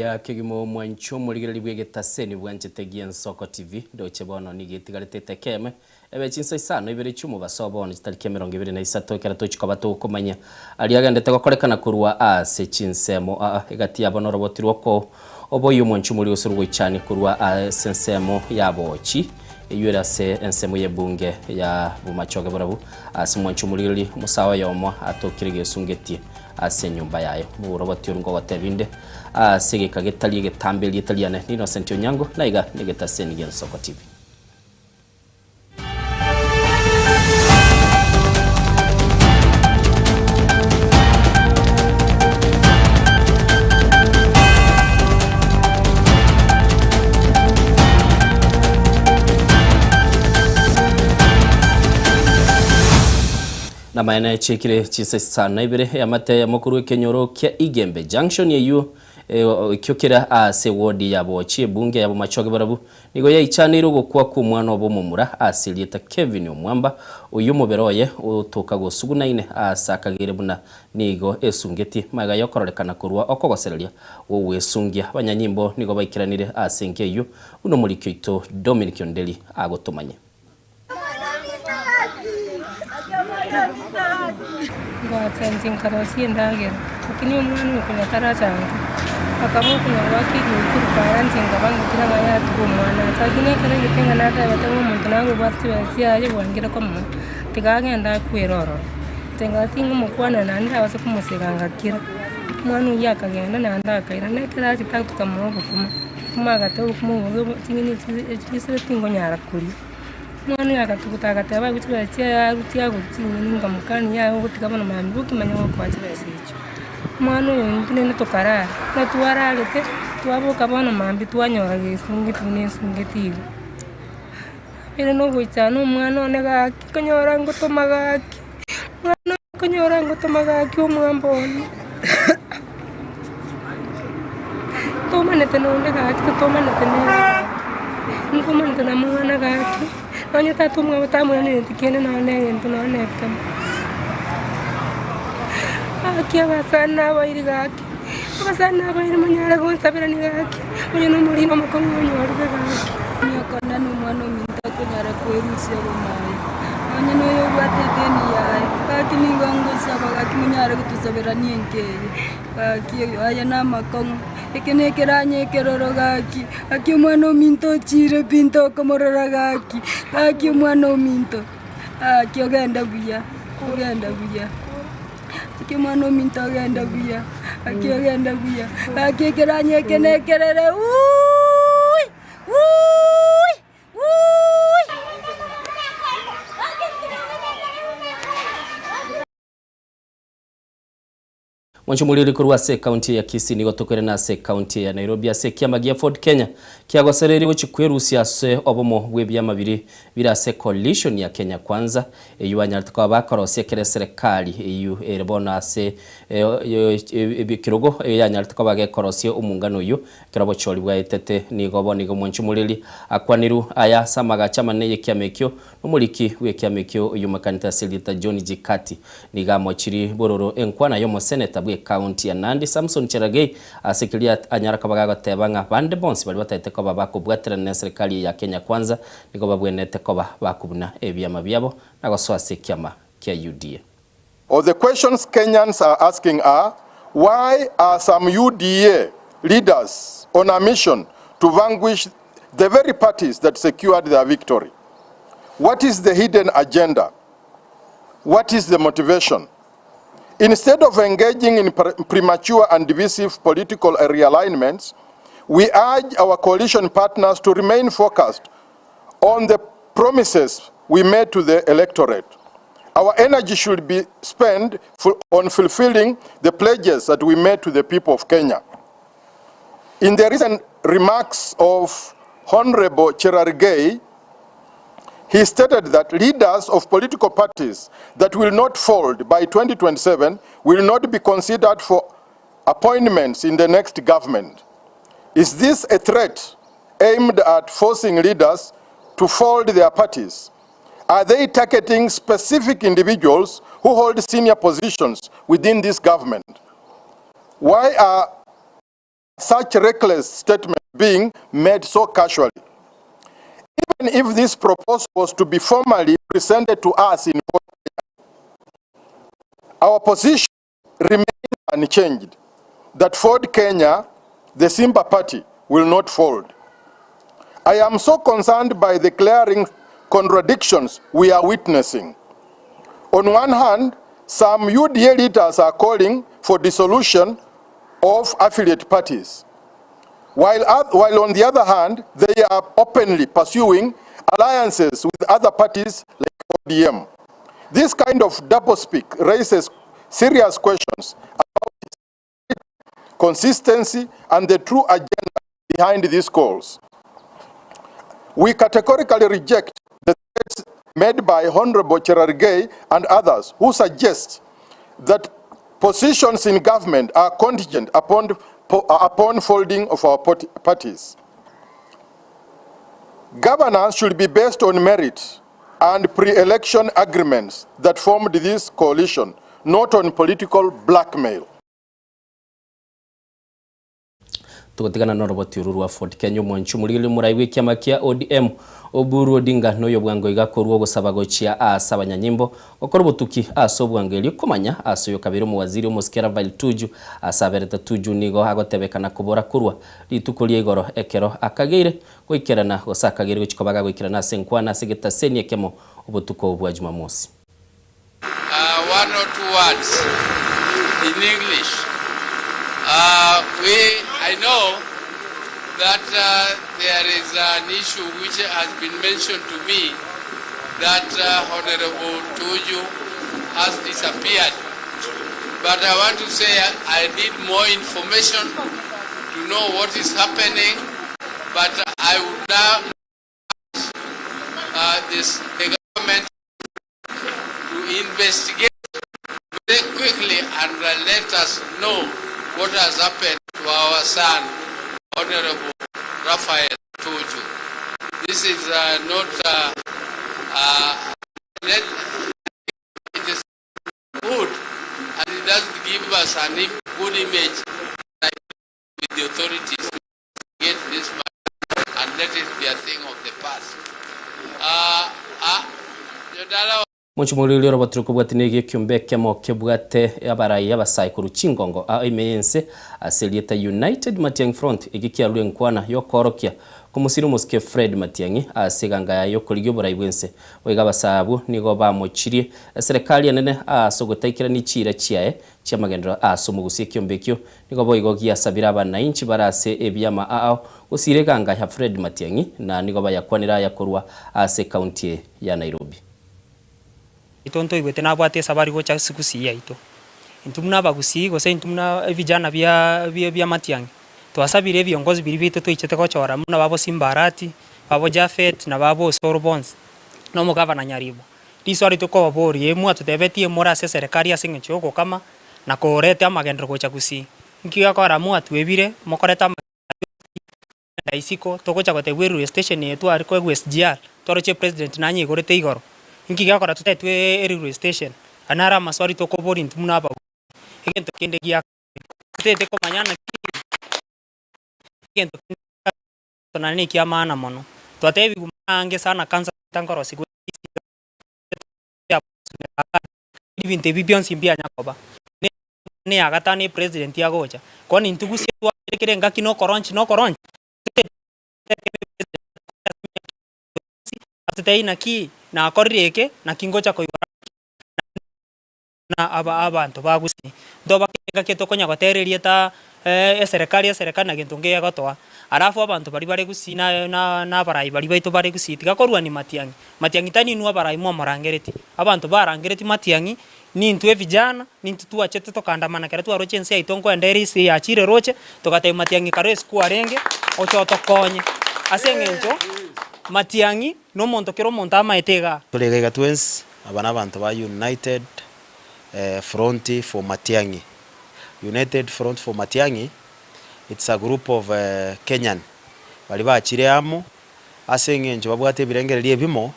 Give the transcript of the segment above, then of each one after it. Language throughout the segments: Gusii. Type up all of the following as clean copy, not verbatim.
Mbuya kegima omwancho omorigereria bw'egetaseni bwanchete gi'Ensoko TV, ndoche bono nigo etigarete etekeme ebe chinsa isano ibere chi'omobaso bono chitariki 23 ekero tochia koba tokomanya aria agendete gokorekana korwa ase chinsemo aa egati yabo noroboti rw'oko oboyia omwancho omoria gose rogoichania korwa ase ensemo y'abochi eyio ere ase ensemo y'ebunge ya bomachoge borabu ase omwancho omorigereria omosae oyomo atokire gesungetie ase enyomba yaye. Moroboti oru ngogotebia inde ase egeka getari egetambe erieta riane n'Innocent Onyango, na iga negetaseni gi'Ensoko TV. Namaene chiekire chinsa isano ibere eamate eyemo korwa ekenyoro kia Igembe Junction eyio ekio kere ase ewodi ya Bochi ebunge ya Bomachoge barabwo nigo yaichaneire ogokwa kw'omwana obo omomura ase erieta Kevin Omwamba oyio omobere oye otoka gosugunaine ase akagere buna nigo esungetie magega yokororekana korwa okogosereria gw'ogwesungia. Abanyanyimbo nigo baikeranire ase enka eyio buna omoriki oito Dominic Onderi agotomanya. Ngocha inche nkarosia endagera, lakini omwana oyo konya tarachanka, akaba okonya goaka eriogi korwa para inche nkaba ngotira ng'a yatuga omwana ache. Lakini ekero egete ng'a natebete ng'a omonto nagobwate chibesa chiaye bwangire komoa, tiga agende akwere ororo. Inche nkaba tingomokwanera naende ndabase komosega ngakira, omwana oyio akagenda naende akairana, ekero achete tokamoa obokima. Obokima agateba obokima obo ching'eni echi chisire tingonyara koria. Omwana oyo agatuguta agateba aigwe chibesa chiaye arutie agore ching'eni nkamokania yaya ogotiga bono mambia bokima onye gokoa chibesa echio. Omwana oyo intwe naende tokarara, buna twararete, twaboka bono mambia twanyora gesungeti buna esungeti iga. Nabeire nogoichana omwana one gaki, konyora ngotoma gaki, omwana one konyora ngotoma gaki omwamba one. Ntomanete nonde gaki totomanete nere gaki, ntomanete na mwana gaki, nonye tata omwabo tamoiranereti kende nonye na egento nonye na ekemo. Gaki abasani nabairi gaki, abasani nabairi monyare gonsaberania gaki, onye na omorino omokong'u onyorire gaki. Niokona nomwana ominto akonyara kwerusia obomoyo, nonye noyo obwate edeni yaye, gaki nigo ngosaba gaki monyare gotosaberania enka eye. Gaki aya namakong'u, eke nekeranya ekeroro gaki, gaki omwana ominto ochire pi ntokomorora gaki, gaki omwana ominto, gaki ogende buya, ogende buya, gaki omwana ominto ogende buya, gaki ogende buya, gaki ekeranya eke nekerere wuuui wuuui. Wuuui. Mwanche omoriri korwa ase ekaunti ya Kisii nigo tokoirana ase ekaunti ya Nairobi ase ekiama gia Ford Kenya kiagosereiri gochia kwerusia ase obomo bw'ebiama biria bire ase coalition ya Kenya Kwanza eyio banyarete koba bakorosia ekero eserekari eyio ere bono ase ekerogo yanyarete koba gekorosia omongano oyio Ekero obochori bwaetete, nigo bono iga omwanchi omoreri akwaniru aya ase amagacho amanene y'ekiama ekio, nomoriki bw'ekiama ekio oyiomekanete ase erieta John Gikati. Nigo amochiri bororo enkwana y'omoseneta bw'ecounty ya Nandi Samson Cherargei ase keria anyara koba gagoteba ng'a bande bonsi baria batagete koba bakobwaterana neserikali eye ya Kenya Kwanza nigo babwenerete koba bakobuna ebiama biabo na gosoa ase ekiama kia UDA. Or the questions Kenyans are asking are, why are some UDA leaders on a mission to vanquish the very parties that secured their victory? What is the hidden agenda? What is the motivation? Instead of engaging in pre premature and divisive political realignments, we urge our coalition partners to remain focused on the promises we made to the electorate. Our energy should be spent on fulfilling the pledges that we made to the people of Kenya. In the recent remarks of Honorable Cherargei, he stated that leaders of political parties that will not fold by 2027 will not be considered for appointments in the next government. Is this a threat aimed at forcing leaders to fold their parties? Are they targeting specific individuals who hold senior positions within this government? Why are such reckless statements being made so casually? Even if this proposal was to be formally presented to us in Ford Kenya, our position remains unchanged, that Ford Kenya, the Simba party, will not fold. I am so concerned by the glaring contradictions we are witnessing. On one hand, some UDA leaders are calling for dissolution of affiliate parties, while on the other hand, they are openly pursuing alliances with other parties like ODM. This kind of doublespeak raises serious questions about consistency and the true agenda behind these calls. We categorically reject the threats made by Honorable Cherargei and others who suggest that positions in government are contingent upon folding of our parties. Governance should be based on merit and pre-election agreements that formed this coalition, not on political blackmail. Togotigana noroboti oru rwa Ford Kenya omwanchi omorigereria omorai bw'ekiama kia ODM Oburu Odinga noyo bwango iga korwa ogosaba gochia ase abanyanyimbo gokora obotuki ase obwango erio komanya ase oyo kabere omowaziri omosike Raphael Tuju ase aberete Tuju nigo agotebekana kobora korwa rituko ria igoro ekero akageire goikerana gose akageire gochia koba gagoikerana ase enkwana ase egetaseni ekemo obotuko bwa Jumamosi. One or two words in English. We, I know that there is an issue which has been mentioned to me that Honorable Tuju has disappeared. But I want to say I need more information to know what is happening. But I would now ask the government to investigate very quickly and let us know what has happened to our son, Honorable Raphael Tuju. This is not let, it is good, and it doesn't give us a good image with the authorities to get this matter and let it be a thing of the past. Jodala Mochimoriri orobotire kobwati nigo ekiombe ekemo kebwate abarai abasae korwa chingongo a ime y'ense ase erieta United Matiang'i Front eki kiarure enkwana y'okoorokia komosira omosike Fred Matiang'i ase eganga yaye y'okorigia oborai bw'ense. Boigo abasae abwo nigo bamochirie eserekari enene ase ogotaikerania chiira chiaye chi'amagenderero ase omogusi ekiombe ekio nigo boigo giasabire abanainchi bare ase ebiama ao gosira eganga ya Fred Matiang'i na nigo bayakwanire aya korwa ase ekaunti ya Nairobi. Intwe ntoigwete nabwate esabari gocha ase gusii yaito. Intwe buna abagusii gose intwe buna ebijana bia bia Matiang'i, twasabire ebiongozi biria biaito twaichete gochora buna babo Simba Arati, babo Japhet na babo Osoro bonsi, na omogavana Nyaribo. Riswari tokobaboria mwatotebetie more ase eserekari ase eng'encho yogokama na koreta amagenderero gocha gusii. Inki gekogera mwatwebire mokorete ama isiko togocha gotebwa erailway station eye tware koegwa SGR twaroche president nanye igorete igoro. Inki gekogera totetwe erailway station? Aya naro amaswali tokoboria intwe buna abagusii. Egento kende gia totete komanya naki egento kende naende nekia maana mono. Twatebigwa mange sana cancer nkorosigwa ebinto ebi bionsi mbianya koba. Ne ya gatano epresident agocha. Bono intwe gusii twaberekire engaki na okoronchi na okoronchi. Atotebie naki nakorire eke naki ngocha koigora na aba abanto ba gusii. Ntobake engaki tokonya gotereria ta eserekari eserekari na gento ngegotoa. Alafu abanto baria bare gusii na na abarai baria baito bare gusii tiga korwania Matiang'i. Matiang'i tari inwe abarai mwamorangeretie. Abanto barangeretie Matiang'i, nintwe evijana, nintwe twachete tokaandamana ekero twaroche ense yaito nkoenda ere ase yachire roche, togatebia Matiang'i kare esukuru arenge, oche otokonye. Ase eng'encho, Matiang'i na omonto kera omonto amaete igaa. Tore iga iga twensi, aba nabanto ba United Front for Matiang'i. United Front for Matiang'i, it's a group of Kenyan baria bachire amo ase eng'encho babwate ebirengererio ebimo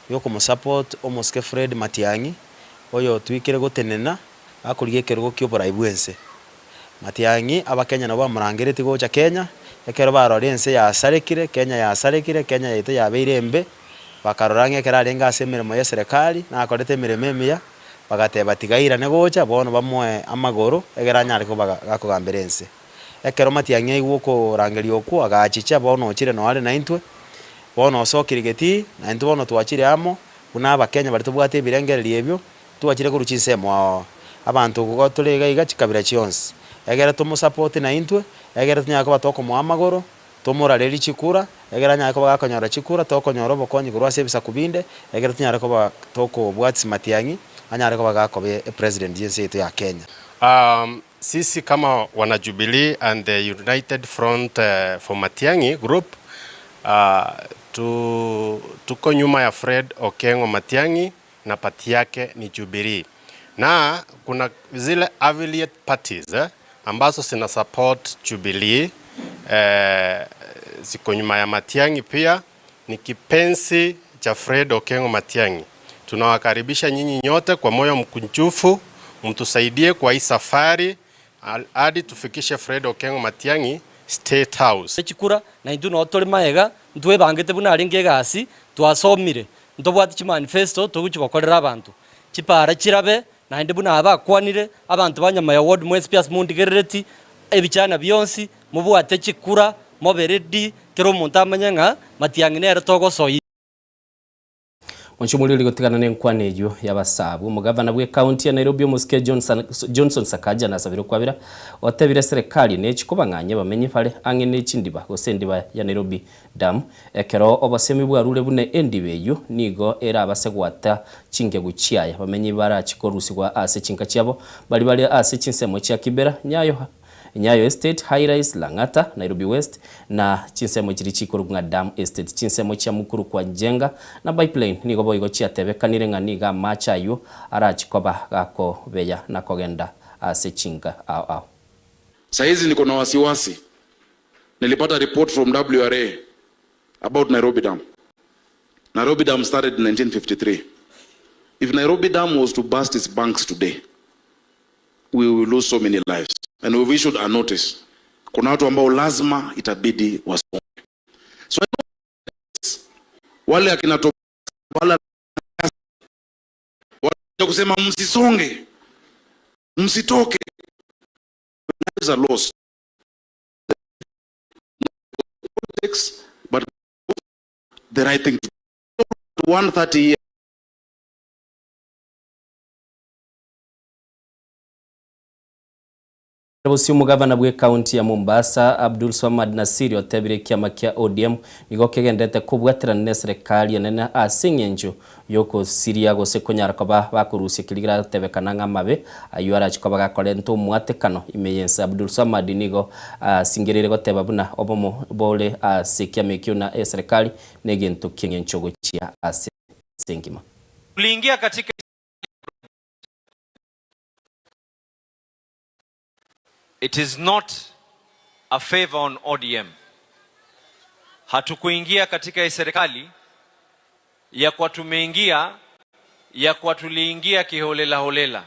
biokomosupport omosike Fred Matiang'i oyo otwikire gotenena akorigia ekerogo kia oborai bwense. Matiang'i, Abakenya nabo bamorangeretie gocha Kenya, ekero barora ense yasarekire, Kenya yasarekire, Kenya yaito yabeire embe, bakarora ng'a ekero arenge ase emeremo y'eserekari, nakorete emeremo emiya, bagateba tiga airane gocha, bono bamoe amagoro, egere anyare koba gakogambera ense. Ekero Matiang'i aigwa okorangeria okwo, agachicha, bono ochire noare naintwe, bono osokire getii, naintwe bono twachire amo, buna Abakenya baria tobwate ebirengererio ebio, Twachire korwa chinsemo ao, abanto igo tore iga iga chikabira chionsi, egere tomosapote naintwe, egere tonyare koba tokomoa amagoro, tomorarerie chikura, egere anyare koba gakonyora chikura, tokonyora obokonyi korwa ase ebisaku binde, egere tonyare koba tokobwatia matiang'i, anyare koba gakoba epresident y'ense yaito ya Kenya. Sisi kama wana Jubilee and the United Front for Matiang'i group tuko nyuma ya Fred Okengo Matiang'i na party yake ni Jubilee na kuna zile affiliate parties ambazo zina support Jubilee ziko nyuma ya Matiang'i pia ni kipenzi cha Fred Okengo Matiang'i. Tunawakaribisha nyinyi nyote kwa moyo mkunjufu mtusaidie kwa hii safari hadi tufikishe Fred Okengo Matiang'i State House. Chikura, na intwe noo tore magega, ntwebangete buna arenge egasi, twasomire, ntobwate chimanifesto togochia gokorera abanto. Chipara chirabe, naende buna aba bakwanire, abanto ba Nyamaya ward mwensi pi ase mondigerereti, ebichana bionsi, mobwate chikura, mobe ready, kera omonto amanye ng'a Matiang'i nere togosoyia. Monche omoriri gotigana nenkwana eyio y'abasabu. Omogavana bw'ekaunti ya Nairobi omosike Johnson Sakaja nasabire okwabera, otebire serekari nechi kobang'anyia abamenyi bare ang'e ne chindiba gose endiba ya Nairobi Dam ekero obosemi bwarure buna endiba eyio nigo erabase gwata chingegu chiaye abamenyi barachi korusigwa ase chinka chiabo baria bare ase chinsemo chia Kibera, Nyayo Nyayo Estate, Highrise, Lang'ata, Nairobi West, na chinsemo chiria chikorokwa ng'a Dam Estate. Chinsemo chia Mukuru kwa Njenga na Pipeline nigo boigo chiatebekanire ng'a nigo amache ayio arachi koba gakobeya na kogenda ase chinka ao ao. Sahizi niko na wasiwasi, nilipata report from WRA about Nairobi Dam. Nairobi Dam started in 1953. If Nairobi Dam was to burst its banks today, we will lose so many lives and we've issued a notice. Kuna watu ambao lazima itabidi wasonge. So wale akina wala wale kusema msisonge, msitoke, lives are lost. Politics, but the right thing to do. 130 years. Bosio omogavana bw'ecounty ya Mombasa, Abdul Swamad Nassir otebire ekiama kia ODM nigo kegenderete kobwaterana neserekari enene ase eng'encho y'ogosiria gose konyara koba bakorusia keria keratebekana ng'a amabe ayio arache koba gakorenta omwatekano ime y'ense. Abdul Swamad nigo asingereire goteba buna obomo bore ase ekiama ekio na eserekari negento ki'eng'encho gochia ase ense engima. Tuliingia katika It is not a favor on ODM. Hatukuingia katika hii serikali ya kwa tumeingia ya kwa tuliingia kiholela holela.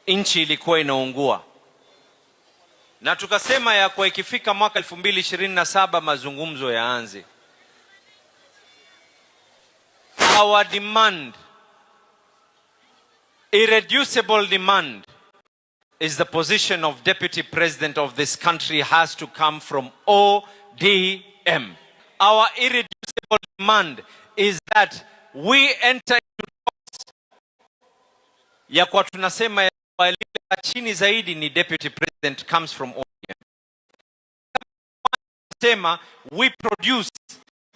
Nchi ilikuwa inaungua. Na tukasema ya kwa ikifika mwaka 2027 mazungumzo yaanze. Our demand, irreducible demand, is the position of deputy president of this country has to come from ODM. Our irreducible demand is that we enter into talks ya kwa tunasema ya kwa lile la chini zaidi ni deputy president comes from ODM. Sema we produce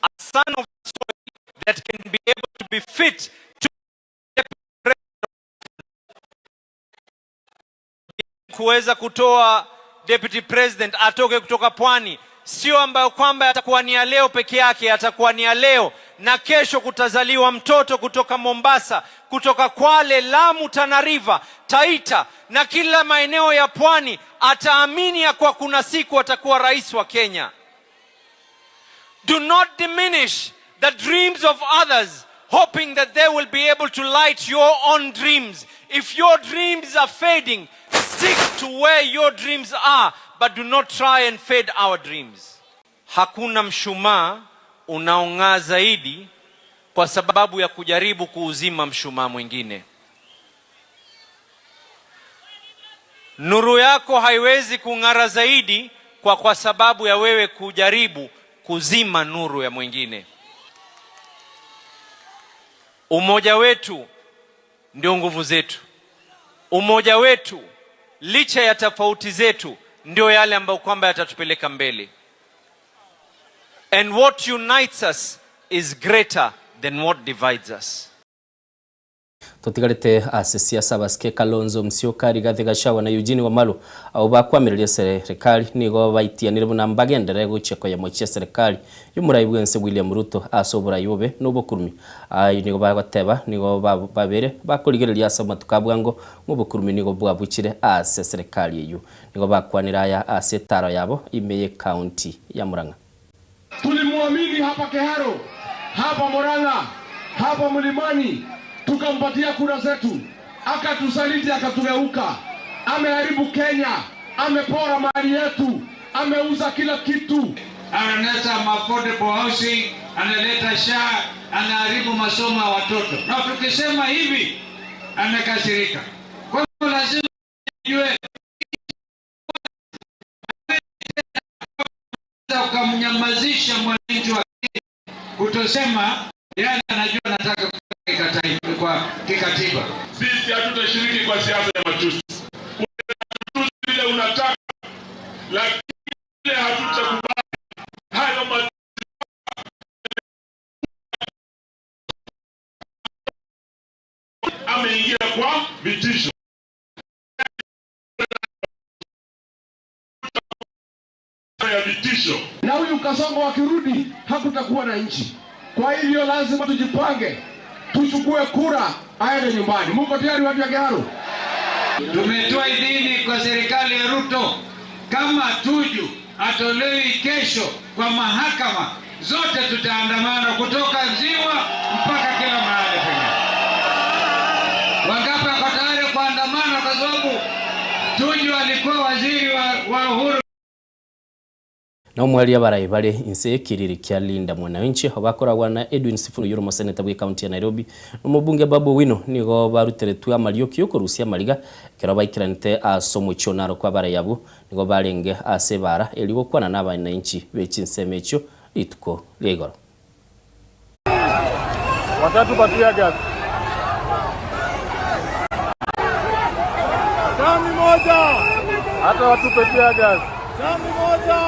a son of the soil that can be able to be fit to kuweza kutoa deputy president atoke kutoka pwani, sio ambayo kwamba atakuwa ni ya leo peke yake, atakuwa ni ya leo na kesho kutazaliwa mtoto kutoka Mombasa, kutoka Kwale, Lamu, Tana River, Taita na kila maeneo ya pwani, ataamini ya kuwa kuna siku atakuwa rais wa Kenya. Do not diminish the dreams of others hoping that they will be able to light your own dreams. If your dreams are fading, Stick to where your dreams are but do not try and fade our dreams. Hakuna mshumaa unaong'aa zaidi kwa sababu ya kujaribu kuuzima mshumaa mwingine. Nuru yako haiwezi kung'ara zaidi kwa kwa sababu ya wewe kujaribu kuzima nuru ya mwingine. Umoja wetu ndio nguvu zetu. Umoja wetu licha ya tofauti zetu ndio yale ambayo kwamba yatatupeleka mbele. And what unites us is greater than what divides us. Totigarete ase siasa abasike Kalonzo Musyoka, Rigathi Gachagua na Eugene Wamalwa abwo bakwamireria eserekari nigo baitianire buna mbagenderere gochia koyemochia eserekari y'omorai bwense William Ruto ase oborai bobe na obokurumi. Ayio nigo bagoteba nigo babere bakorigereria ase amatuko a bwango ng'a obokurumi nigo bwabuchire ase eserekari eyio. Nigo bakwanire aya ase etaro yabo ime y'ecounty ya Murang'a. Tulimuamini hapa Keharo, hapa Murang'a, hapa Mlimani, tukampatia kura zetu, akatusaliti, akatugeuka. Ameharibu Kenya, amepora mali yetu, ameuza kila kitu. Analeta affordable housing, analeta SHA, anaharibu masomo ya watoto, na tukisema hivi amekasirika. Kwa hivyo lazima ujue ukamnyamazisha mwananchi wa Kenya kutosema yale anajua anataka kwa kikatiba. Sisi hatutashiriki kwa siasa ya matusi. Matusi vile unataka, lakini hatutakubali hayo matusi. Ameingia kwa vitisho ya vitisho. Na huyu Kasongo akirudi hakutakuwa na nchi. Kwa hivyo lazima tujipange, tuchukue kura aende nyumbani. Muko tayari watu wa Kiharu? Tumetoa idhini kwa serikali ya Ruto, kama Tuju atolewi kesho kwa mahakama zote, tutaandamana kutoka Ziwa mpaka kila mahali pengine. Wangapi wako tayari kuandamana? Kwa sababu Tuju alikuwa waziri wa, wa Uhuru. Na omweri abarai bare inse y'ekiriri kia Linda Mwananchi bakoragwa na Edwin Sifuna oyio ore omoseneta bwe ekaunti ya Nairobi na omobunge Babu Owino nigo baruteretwe amarioki y'okorusia amariga ekero baikeranete ase omochie o Narok abarai abwo nigo barenge ase ebara erio gokwana na abananchi be chinsemo echio rituko ria igoro. Watatu tear gas. Tani moja. Hata watupe tear gas. Tani moja.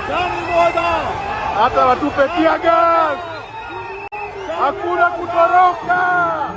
Tani moja. Hata watupe tear gas. Hakuna kutoroka.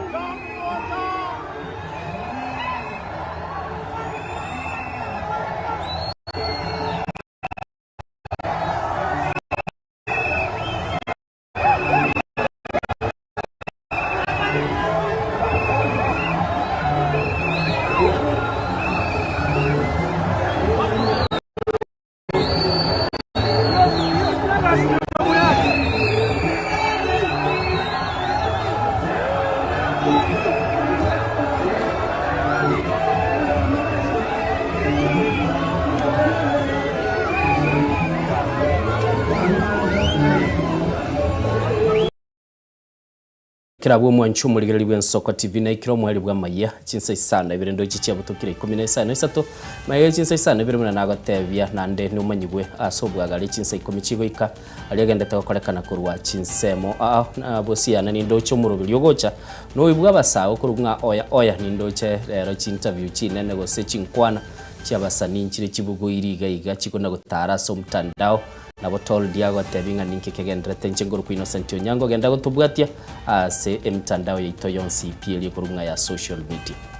Kera abwo omwancho omorigereria bw'Ensoko TV naikire omoerio bw'amayia chinsa isano ibere ndoche chiabutokire ikomi na isano isato magega chinsa isano ibere buna nagotebia nande nomanyigwe ase obwagare chinsa ikomi chigoika aria agendete gokorekana korwa chinsemo ao na bosiana nindoche omoroberi ogocha noibwe abasae okorwa ng'a oya oya nindoche rero chinterview chinene gose chinkwana chi'abasanii nchire chibugoiri iga iga chikona gotara ase omotandao Nabo Toldi agotebia ng'a ninki kegendererete inche nkorokwa Innocent Onyango genda gotobwatia ase emitandao yaito yonsi pi eria ekorwa ng'a ya social media.